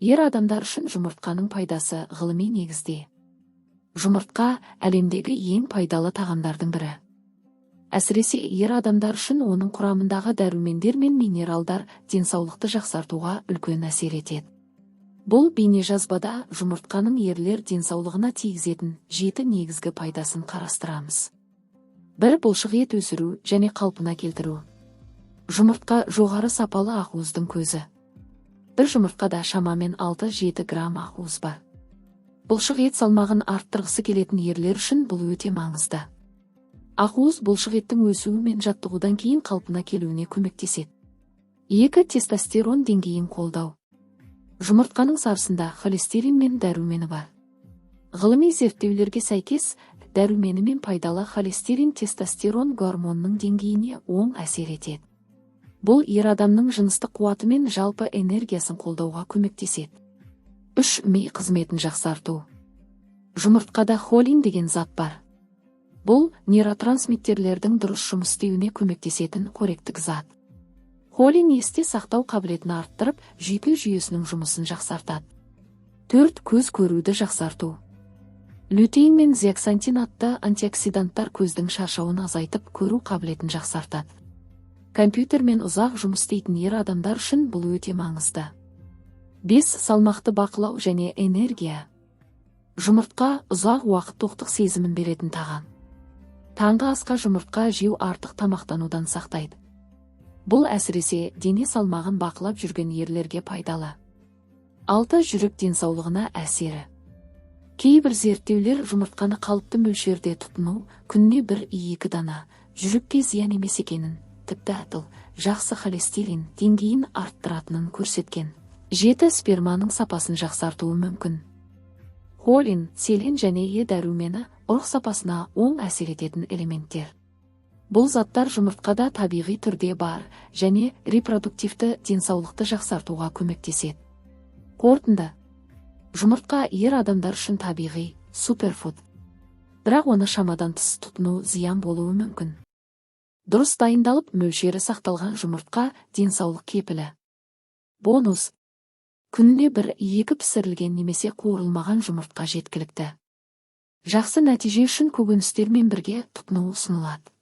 Ер адамдар үшін жұмыртқаның пайдасы ғылыми негізде. Жұмыртқа – әлемдегі ең пайдалы тағамдардың бірі. Әсіресе ер адамдар үшін оның құрамындағы дәрумендер мен минералдар денсаулықты жақсартуға үлкен әсер етеді. Бұл бейнежазбада жұмыртқаның ерлер денсаулығына тигізетін жеті негізгі пайдасын қарастырамыз. Бір: бұлшық ет өсіру және қалпына келтіру. Жұмыртқа – жоғары сапалы ақуыздың көзі. Бір жұмыртқада шамамен 6-7 грамм ақуыз бар. Бұлшық ет салмағын арттырғысы келетін ерлер үшін бұл өте маңызды. Ақуыз бұлшық еттің өсуі мен жаттығудан кейін қалпына келуіне көмектеседі. Екі: тестостерон деңгейін қолдау. Жұмыртқаның сарысында холестерин мен дәрумені бар. Ғылыми зерттеулерге сәйкес, дәрумені мен пайдалы холестерин тестостерон гормонының деңгейіне оң әсер етеді. Бұл ер адамның жыныстық қуаты мен жалпы энергиясын қолдауға көмектеседі. Үш: ми қызметін жақсарту. Жұмыртқада холин деген зат бар. Бұл нейротрансмиттерлердің дұрыс жұмыс істеуіне көмектесетін қоректік зат. Холин есте сақтау қабілетін арттырып, жүйке жүйесінің жұмысын жақсартады. Төрт: көз көруді жақсарту. Лютеин мен зеаксантин атты антиоксиданттар көздің шаршауын азайтып, көру қабілетін жақсартады. Компьютермен ұзақ жұмыс істейтін ер адамдар үшін бұл өте маңызды. Бес: салмақты бақылау және энергия. Жұмыртқа – ұзақ уақыт тоқтық сезімін беретін тағам. Таңғы асқа жұмыртқа жеу артық тамақтанудан сақтайды. Бұл әсіресе дене салмағын бақылап жүрген ерлерге пайдалы. Алты: жүрек денсаулығына әсері. Кейбір зерттеулер жұмыртқаны қалыпты мөлшерде тұтыну, күніне бір екі дана, жүрекке зиян емес екенін, тіпті LDL, жақсы холестерин деңгейін арттыратынын көрсеткен. Жеті: сперманың сапасын жақсартуы мүмкін. Холин, селен және Е дәрумені – ұрық сапасына оң әсер ететін элементтер. Бұл заттар жұмыртқада табиғи түрде бар және репродуктивті денсаулықты жақсартуға көмектеседі. Қорытынды: жұмыртқа – ер адамдар үшін табиғи суперфуд, бірақ оны шамадан тыс тұтыну зиян болуы мүмкін. Дұрыс дайындалып, мөлшері сақталған жұмыртқа – денсаулық кепілі. Бонус: күніне бір екі пісірілген немесе қуырылмаған жұмыртқа жеткілікті. Жақсы нәтиже үшін көкөністермен бірге тұтыну ұсынылады.